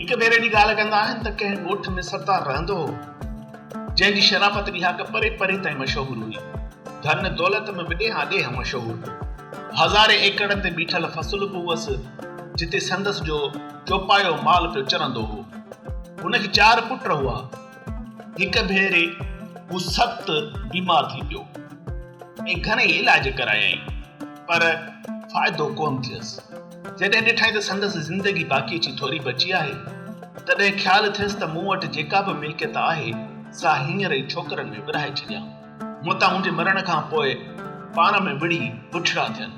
هڪ ڀيري جي ڳالهه ڪندا آهن ته ڪنهن ڳوٺ ۾ سردار رهندو هو، جنهن جي شرافت جي هاڪ پري پري تائين مشهور هئي. ڌن دولت ۾ به ڏيهان ڏيهه مشهور هو. هزارين ايڪڙن تي بيٺل فصل به هئس، جتي سندس جو چوپايو مال پيو چرندو هو. هن کي چار پٽ هئا. هڪ ڀيري هو سخت بيمار ٿي پيو ۽ گهڻئي علاج ڪرايائين، پر فائدو ڪونه ٿيس. جڏهن ڏٺائين ته سندس زندگي باقي اچي ٿوري بچي آهي، تڏهن خيال ٿيس ته مون وٽ جيڪا به ملڪيت آهي، سا هينئر ئي ڇوڪرن ۾ ورهائي ڇڏيان. متان منهنجي مرڻ کان پوء پاڻ ۾ وڙهي بڇڙا ٿين.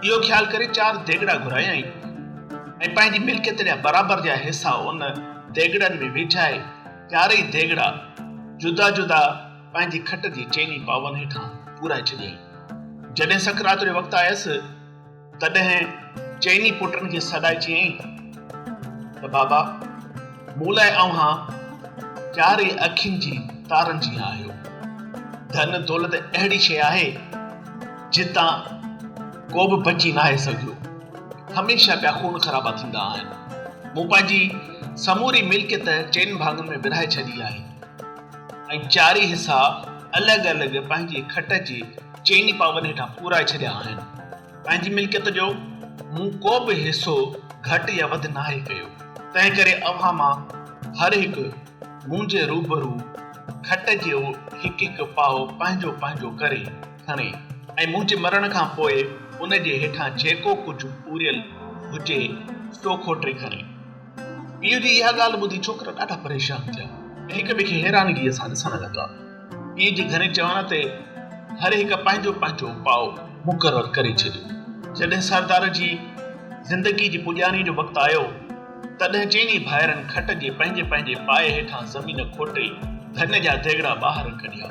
اهو خيال ڪري چار ديڳڙا گهرايائين ۽ پنهنجي ملڪيت جا برابر جا حصا ان ديڳڙن ۾ وجهائي چارئي ديڳڙا جدا جدا پنهنجي کٽ جي چئني پاون هيٺان پورائي ڇڏيائين. جڏهن سڪرات جو وقت آيس، تڏهن چئني پٽن کي سڏائي چيائين ته بابا! مون لاء اوهان چارئي اکين جي تارن جيان آهيو. ڌن دولت اهڙي شيء آهي، جتان ڪو به بچي ناهي سگهيو. هميشه پيا خون خرابا ٿيندا آهن. مون پنهنجي سموري ملڪيت چئن ڀاڱن ۾ ورهائي ڇڏي آهي ۽ چارئي حصا الڳ الڳ پنهنجي کٽ جي چئني پاون هيٺان پورائي ڇڏيا آهن. پنهنجي ملڪيت جو مون ڪو به حصو گهٽ يا وڌ ناهي ڪيو. تنهنڪري اوهان مان هر هڪ منهنجي روبرو کٽ جو هڪ هڪ پائو پنهنجو پنهنجو ڪري کڻي ۽ منهنجي مرڻ کان پوء ان جي هيٺان جيڪو ڪجهه پوريل هجي سو کوٽي کڻي. پيء جي اها ڳالهه ٻڌي ڇوڪرا ڏاڍا پريشان ٿيا ۽ هڪ ٻئي کي حيرانگيء سان ڏسڻ لڳا. پيء جي گهڻي چوڻ تي هر هڪ پنهنجو پنهنجو پاء مقرر ڪري ڇڏيو. جڏهن سردار جي زندگيء جي پڄاڻيء جو وقت آيو، تڏهن چئني ڀائرن کٽ جي پنهنجي پنهنجي پائي هيٺان زمين کوٽي ڌن جا ديڳڙا ٻاهر ڪڍيا.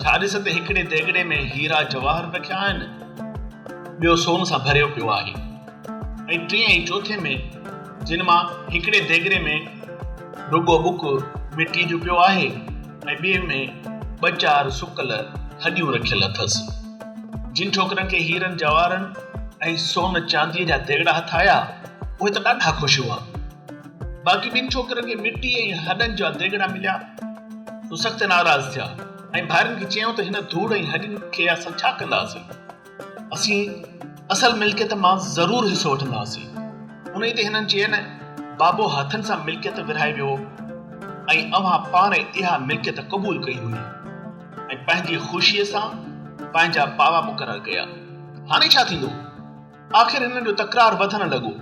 ڇا ڏس ته هڪڙي ديڳڙي ۾ هيرا جواهر رکيا آهن، ٻيو سون سان ڀريو پيو آهي ۽ ٽئين ۽ چوٿين ۾ جن مان هڪڙي ديڳڙي ۾ رڳو ٻڪ مٽيء جو پيو آهي ۽ ٻئي ۾ ٻه چار سڪل هڏيون رکيل اٿس. جن ڇوڪرن کي هيرن جواهرن ۽ سون چانديء جا ديڳڙا هٿ آيا، اهي ته ڏاڍا خوش هئا. باقي ٻن ڇوڪرن کي مٽي ۽ هڏن جا ديڳڙا مليا، سو سخت ناراض ٿيا ۽ ڀائرن کي چيائون ته هن ڌوڙ ۽ هڏين کي اسان ڇا ڪنداسين؟ اسين اصل ملڪيت مان ضرور حصو وٺنداسين. انهيء تي هنن چين، بابو هٿن سان ملڪيت ورهائي ويو ۽ اوهان پاڻ اها ملڪيت قبول ڪئي هئي ۽ پنهنجي خوشيء سان پنهنجا پاوا مقرر ڪيا. هاڻي ڇا ٿيندو؟ آخر هنن جو تڪرار وڌڻ لڳو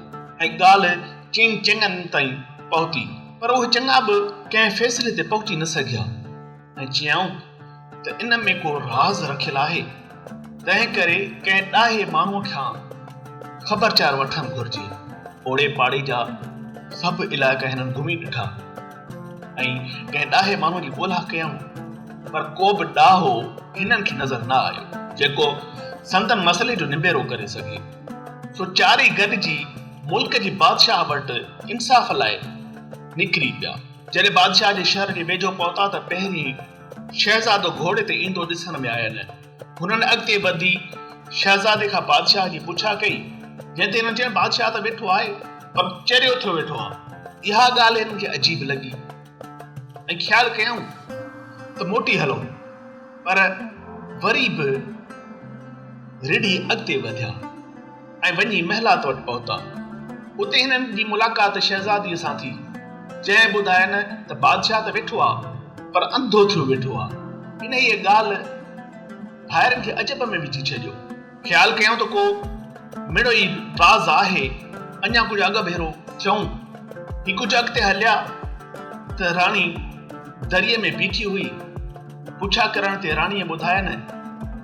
۽ ڳالهه چئن چڱن تائين پهتي، پر اهي چڱا به ڪنهن فيصلي تي پهچي نه سگهيا. ۽ چيائون ته ان ۾ ڪو راز رکيل آهي، تنهن ڪري ڪنهن ڏاهي ماڻهوء کان خبرچار وٺڻ گهرجي. اوڙي پاڙي جا سڀ علائقا هنن گهمي ڏٺا ۽ ڪنهن ڏاهي ماڻهوء جي ڳولها ڪيائون، پر ڪو به ڏاهو هنن کي نظر نه آيو، جيڪو سندن مسئلي جو نبيرو ڪري سگهي. سو چارئي گڏجي ملڪ جي بادشاهه وٽ انصاف لاء نڪري پيا. جڏهن بادشاهه جي شهر جي ويجهو پهتا ته پهرين شهزادو گهوڙي تي ايندو ڏسڻ ۾ آين. هنن اڳتي وڌي شهزادي کان بادشاهه جي پڇا ڪئي، جنهن تي هنن چين بادشاهه ته ويٺو آهي پر چريو ٿيو ويٺو آهي. اها ڳالهه هنن کي عجيب لڳي ۽ خيال ڪيائون ته موٽي هلون، پر وري به رڙهي اڳتي وڌيا. ۽ وڃي محلات وٽ پهتا. اتي هنن جي ملاقات شهزاديء سان ٿي، جنهن ٻڌاين ته بادشاهه ته ويٺو آ، پر انڌو ٿيو ويٺو آ. انهيء ڳالهه ڀائرن کي عجب ۾ وجهي ڇڏيو. خيال ڪيائون ته ڪو مڙوئي راز آهي، اڃا ڪجهه اڳڀيرو ٿيون. هي ڪجهه اڳتي هليا ته راڻي دريء ۾ بيٺي هئي. پڇا ڪرڻ تي راڻيء ٻڌاين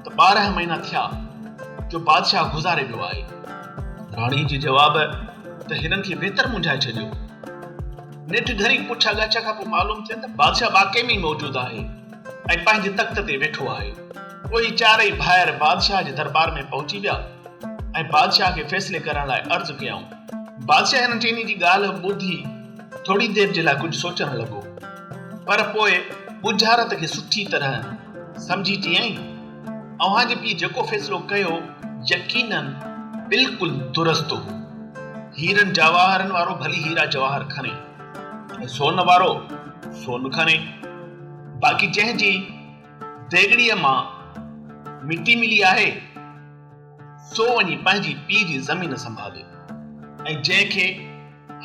ته 12 مهينا ٿيا جو بادشاهه گذاري ويو آهي. راڻيء جي جواب ته هنن کي ويتر منجهائي ڇڏيو. نيٺ گهڻي پڇا ڳاڇا کان پوء معلوم ٿين ته بادشاهه واقعي ۾ ئي موجود آهي ۽ پنهنجي تخت تي ويٺو آهي. پوء هي چارئي ڀائر بادشاهه جي درٻار ۾ پهچي ويا ۽ بادشاهه کي فيصلي ڪرڻ لاء عرض ڪيائون. بادشاهه هنن چئني جي ڳالهه ٻڌي ٿوري دير جي لاء ڪجهه سوچڻ لڳو. پر پوء ڳجهارت کي سٺي طرح سمجهي چيائين، اوهان جي پيء جيڪو فيصلو ڪيو، يقيناً بلڪل درست هو. هيرن جواهرن وارو ڀلي هيرا جواهر کڻي ۽ سون وارو سون کڻي. باقي جنهن جي ديڳڙيء مان مٽي ملي آهي، سو وڃي پنهنجي پيء جي زمين سنڀالي ۽ جنهن کي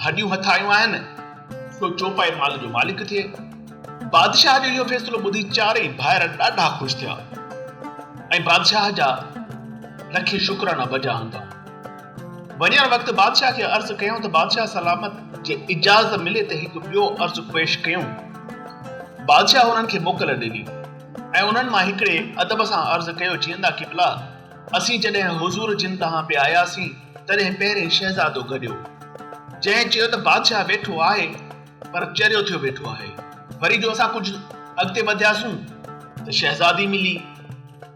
هڏيون هٿ آيون آهن، سو چوپائي مال جو مالڪ ٿئي. بادشاهه جو اهو فيصلو ٻڌي چارئي ڀائر ڏاڍا خوش ٿيا ۽ بادشاهه جا لکين شڪرانا بجا آندا. وڃڻ وقت بادشاهه کي عرض ڪيائون ته بادشاهه سلامت جي اجازت ملي ته هڪ ٻيو عرض پيش ڪيون. بادشاهه انهن کي موڪل ڏني ۽ انهن مان هڪڙي ادب سان عرض ڪيو جيئندا قبلا! اسين جڏهن حضور جن ڏانهن پئي آياسين، تڏهن پهرين شهزادو گڏيو، جنهن چيو ته بادشاهه ويٺو آهي، پر چريو ٿيو ويٺو آهي. وري جو اسان ڪجهه اڳتي وڌياسون ته شهزادي ملي،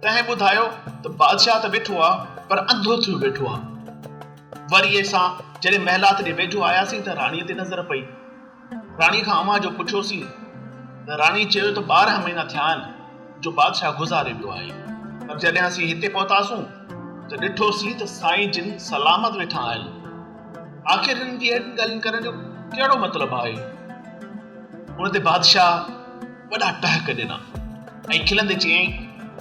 تنهن ٻڌايو ته بادشاهه ته ويٺو آ، پر انڌو ٿيو ويٺو آ. وري اسان جڏهن محلات ڏي ويجهو آياسين ته راڻيء تي نظر پئي. راڻي کان اوهان جو پڇيوسين ته راڻي چيو ته 12 مهينا ٿيا آهن جو بادشاهه گذاري ويو آهي پر جڏهن اسين هتي پهتاسون ته ڏٺوسين ته سائين جن سلامت ويٺا آهن. آخر هنن جي اهڙين ڳالهين ڪرڻ جو ڪهڙو مطلب آهي؟ ان تي بادشاهه وڏا ٽهڪ ڏنا ۽ کلندي چيائين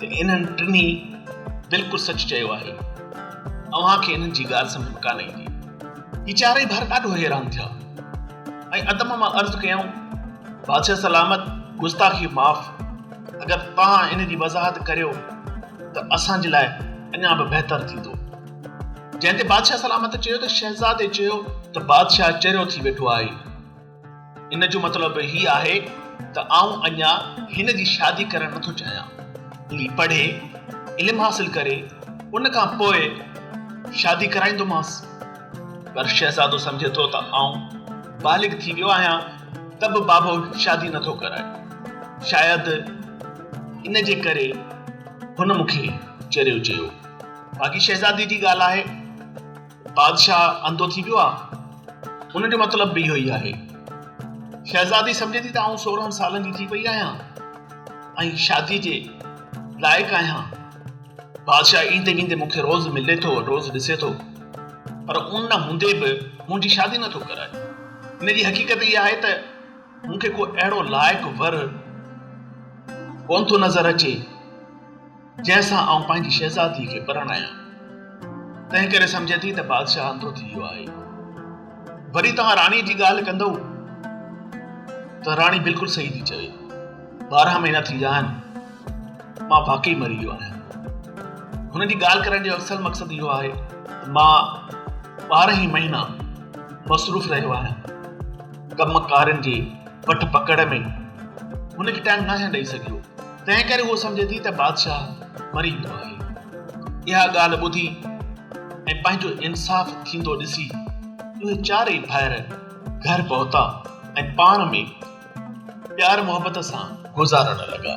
ته انهن ٽنهي بلڪل سچ چيو آهي. اوهان کي انهن جي ڳالهه سمجهه ۾ ڪانه ايندي. هي چارئي ڀائر ڏاڍو حيران ٿيا ۽ ادب مان عرض ڪيائون، بادشاهه سلامت گستاخي معاف، اگر توهان ان جي وضاحت ڪريو ته اسان جي لاء اڃا به بهتر ٿيندو. جنهن تي بادشاهه سلامت چيو ته شهزادي چيو ته بادشاهه چريو ٿي ويٺو آهي. ان جو مطلب هي آهي ته آئون اڃا هن جي شادي ڪرڻ نٿو چاهيان. هي پڙهي، علم حاصل ڪري، ان کان پوء شادي ڪرائيندومانس. پر شهزادو سمجهي ٿو ته آئون بالغ ٿي ويو آهيان ته به بابو شادي نٿو ڪرائي. شايد ان جي ڪري هن مون کي چريو چيو. باقي شهزادي جي ڳالهه آهي. بادشاهه انڌو ٿي ويو آ؟ ان جو مطلب به اهو ئي آهي. شهزادي سمجهي ٿي ته آئون 16 سالن جي ٿي پئي آهيان ۽ شادي جي لائق آهيان. بادشاهه ايندي ويندي مون کي روز ملي ٿو، روز ڏسي ٿو، پر ان هوندي به منهنجي شادي نٿو ڪرائي. ان جي حقيقت اها آهي ته مون کي ڪو اهڙو لائق ور ڪونه ٿو نظر اچي. جنهن سان آئون پنهنجي شهزاديء کي پرڻايان. تنهن ڪري سمجهي ٿي ته بادشاهه انڌو ٿي ويو آهي. وري توهان راڻيء جي ڳالهه ڪندؤ ته راڻي بلڪل صحيح ٿي چوي. 12 مهينا ٿي ويا آهن، مان واقعي مري ويو آهيان. هن جي ڳالهه ڪرڻ جو اصل مقصد اهو آهي ته مان 12 ئي مهينا مصروف رهيو آهيان. ڪم ڪارين جي وٺ پڪڙ ۾ هن کي ٽائيم ناهيان ڏئي سگهيو. تنهن ڪري هوء سمجهي ٿي ته بادشاهه مري ويو آهي. اها ڳالهه ٻڌي ۽ پنهنجو انصاف ٿيندو ڏسي اهي چارئي ڀائر گهر پهتا ۽ پاڻ ۾ پيار محبت سان گذارڻ لڳا.